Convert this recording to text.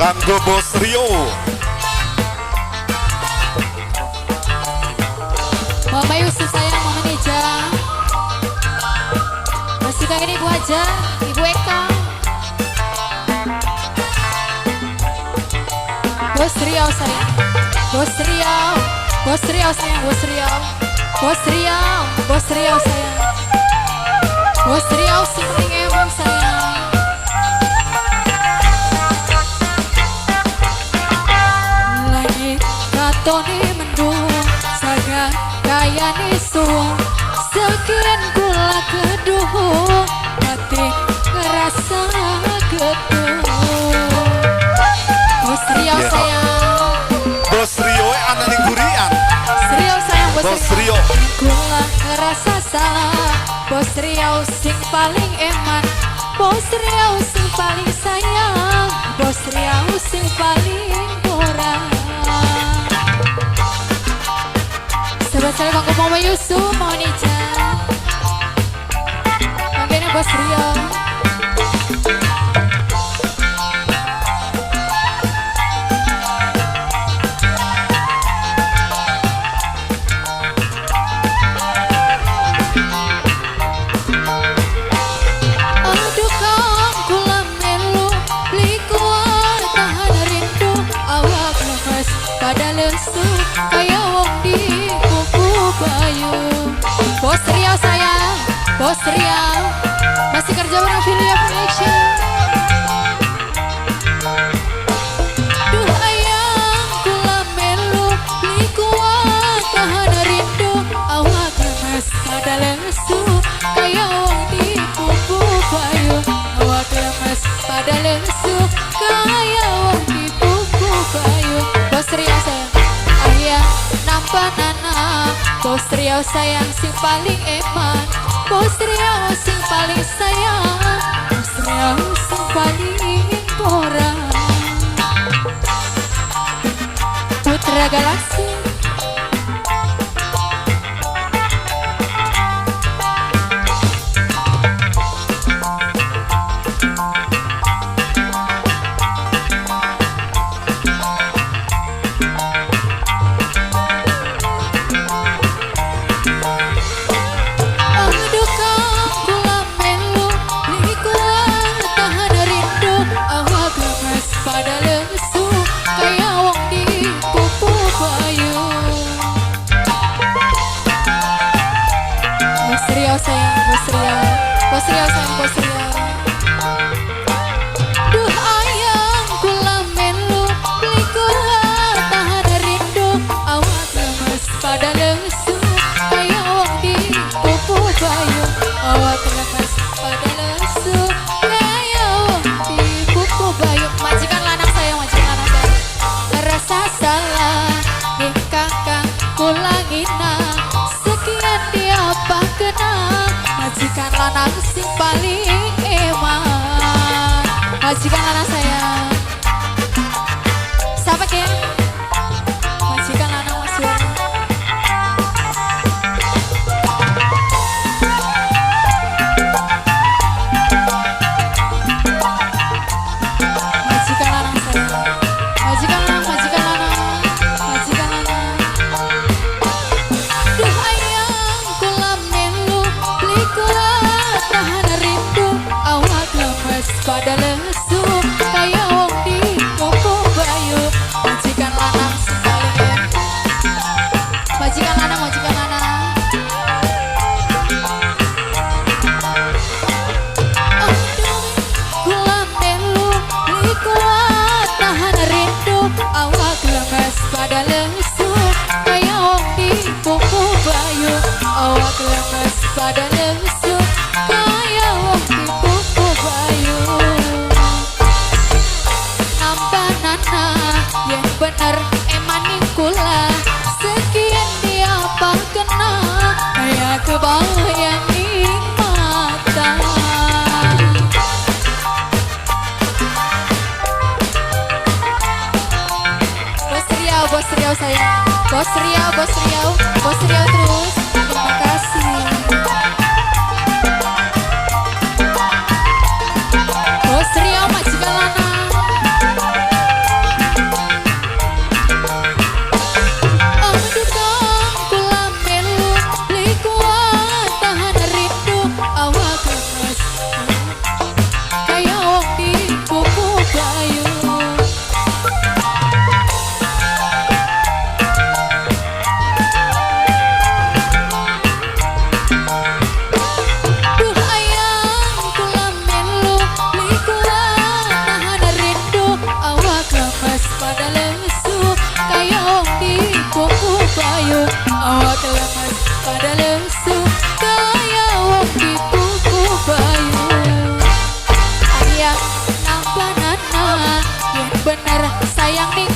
Kanggo Bos Rio. Mama Yusuf sayang, Mama Neja. Masih kangen Ibu aja, Ibu Eka. Bos Rio sayang, Bos Rio, Bos Rio sayang, Bos Rio, Bos Rio, Bos Rio sayang, Bos Rio sing penting emang sayang. Langit katone mendung, saga kayane suwung, sekian kula keduh, batin ngerasa ketuh. Bos Rio Yeah. sayang, Bos Rio ana ning burian. Rio sayang, Bos Bos Rio. Rio. Kula ngerasa salah, Bos Rio sing paling eman, Bos Rio sing paling sayang, Bos Rio sing paling kurang. Sahabat saya kanggo Mama Yusuf, Mama Nija. Mangkene Bos Rio. Aduh kang kula melu beli kuat tahan rindu, awak lemes pada lesu kaya wong di kuku bayu. Bos Rio sayang, Bos Rio masih kerja bareng Filia Production. Duh ayang kula melu beli kuat tahan rindu, awak lemes pada lesu kaya wong di kuku bayu, awak lemes pada lesu kaya wong di kuku bayu. Bos Rio sayang, ayah nampa nana, Bos Rio sayang sing paling eman, Bos Rio sing paling sayang, Bos Rio sing paling porang. Putra Galaksi. Aduh kang kula melu beli kuat tahan rindu, awak lemes pada lesu kaya wong di pupu bayu. Bos Rio sayang, Bos Rio, Bos Rio sayang, Bos Rio. Duh ayang kula melu beli kuat tahan rindu, awak lemes pada lesu kaya wong di pupu bayu, awak lemes pada lesu kaya wong di pupu bayu. Majikan lanang sayang, majikan lanang sayang, ngerasa salah nih kakak kula ngina, sekian dia apa kena, majikan lanang sing paling eman. Majikan lanang sayang, siapa ke? Majikan lanang Mas Yul. Majikan lanang sayang, majikan lanang, majikan lanang, majikan lanang. Duh ayang kula melu beli kuat tahan rindu, awak lemes pada lesu kaya wong di kuku bayu. Majikan lanang sing paling eman, majikan lanang, majikan lanang. Aduh kula melu beli kuat tahan rindu, awak lemes pada lesu kaya wong di kuku bayu, awak lemes pada lesu kaya wong di kuku bayu. Nambah nana yang bener emaning kula, sekian dia apa kena kaya kebayang ing mata. Bos Rio, Bos Rio sayang, Bos Rio, Bos Rio, Bos Rio terus. Terima kasih. Bos Rio majikan lanang. Awak lemes kaya wong dikupu bayu. Duh ayang, kula melu, beli kuat tahan rindu. Awak lemes pada lesu kaya wong dikupu bayu. Awak lemes pada lesu kaya wong dikupu bayu. Ayang nampanana yen bener sayang ning